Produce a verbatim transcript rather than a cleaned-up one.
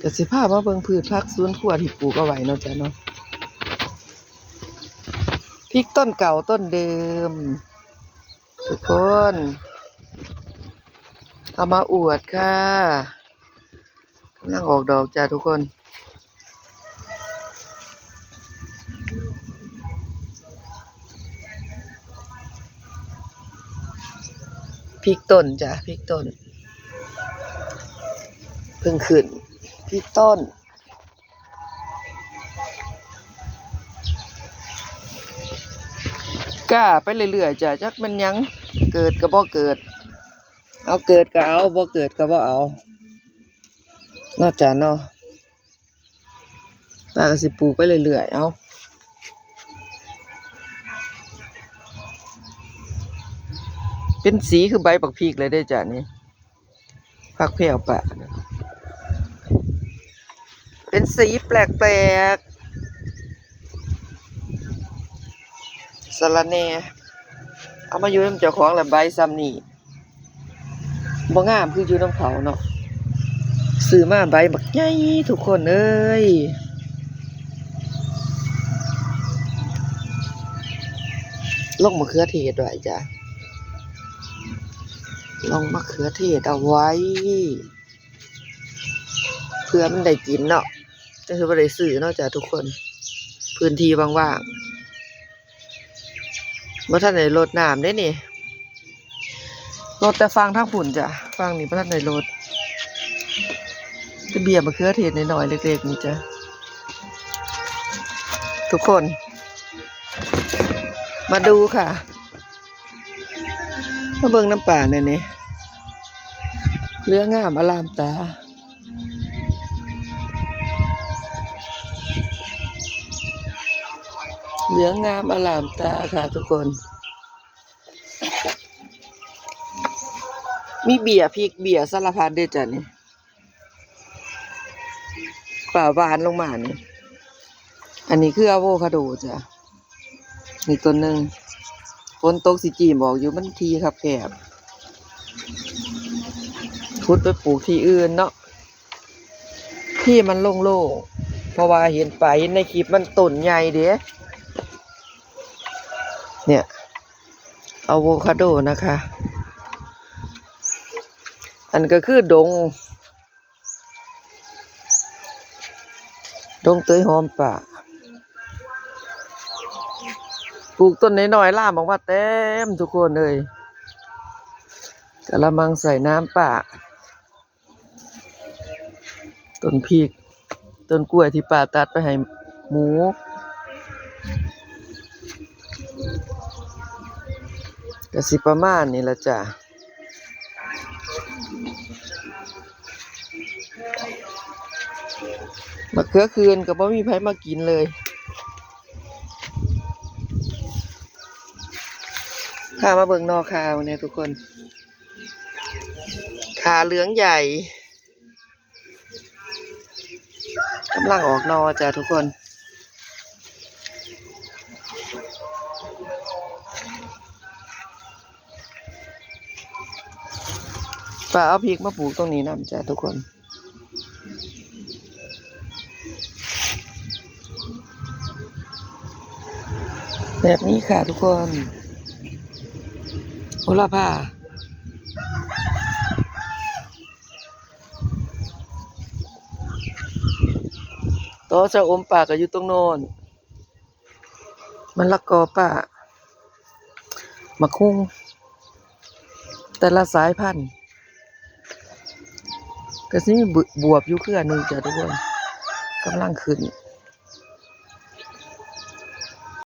ก็สิพามาเบิ่งพืชผักสวนครัวที่ปลูกเอาไว้เนาะจ้ะเนาะ พริกต้นเก่าต้นเดิม ทุกคน เอามาอวดค่ะ กำลังออกดอกจ้ะทุกคน พริกต้นจ้ะ พริกต้น เพิ่งขึ้น พริกต้น กล้าไปเรื่อยๆจ้ะ จักแม่นหยัง เกิดก็บ่เกิด เอาเกิดก็เอา บ่เกิดก็บ่เอา เนาะจ้ะเนาะ ป้าก็สิปลูกไปเรื่อยๆ เอา เป็นสีคือใบบักพริกเลยเด้อจ้ะนี่ ผักแพรวปะ เป็นสีแปลกๆ สะระแหน่ เอามาอยู่นำเจ้าของแล้วใบส่ำนี้ บ่งามคืออยู่นำเขาเนาะ ซื้อมาใบบักใหญ่ทุกคนเอ้ย ลงมะเขือเทศไว้จ้ะ ลงมะเขือเทศเอาไว้ เพื่อมันได้กินเนาะ จั่งสิบ่ได้ซื้อเนาะจ้ะทุกคน พื้นที่ว่างๆ บ่ทันได้รดน้ำเด้นี่ รดแต่ฝั่งทางพุ้นจ้ะ ฝั่งนี้บ่ทันได้รด แต่เบี้ยมะเขือเทศน้อยๆ เล็กๆ นี่จ้ะ ทุกคน มาดูค่ะ มาเบิ่งนำป้าแหน่นี่ เหลืองงามอลามตา เหลืองงามอลามตาค่ะทุกคน มีเบี้ยพริกเบี้ยสารพัดเด้อจ้ะนี่ ป้าหว่านลงมานี่ อันนี้คืออะโวคาโดจ้ะ นี่ต้นหนึ่ง ฝนตกสิจีมออกอยู่ มันที่คับแคบ ขุดไปปลูกที่อื่นเนาะ ที่มันโล่งๆ เพราะว่าเห็นป้าเห็นในคลิปมันต้นใหญ่เด้ เนี่ย อะโวคาโดนะคะ อันก็คือดง ดงเตยหอมป้า ปลูกต้นน้อยๆ ลามออกมาเต็มทุกคนเอ้ย กะละมังใส่น้ำป้า ต้นพริก ต้นกล้วยที่ป้าตัดไปให้หมู ก็สิประมาณนี้ละจ้ะ มะเขือคืนก็บ่มีไผมากินเลย พามาเบิ่งหน่อข่าเนี่ยทุกคน ข่าเหลืองใหญ่ กำลังออกหน่อจ้ะทุกคน ป้าเอาพริกมาปลูกตรงนี้นำจ้ะทุกคน แบบนี้ค่ะทุกคน โหระพา ตอชะอมป้าก็อยู่ตรงโน้น มะละกอป้า มะคุง แต่ละสายพันธุ์ ก็สิมีบวบอยู่เครือหนึ่งจ้ะทุกคน กำลังขึ้น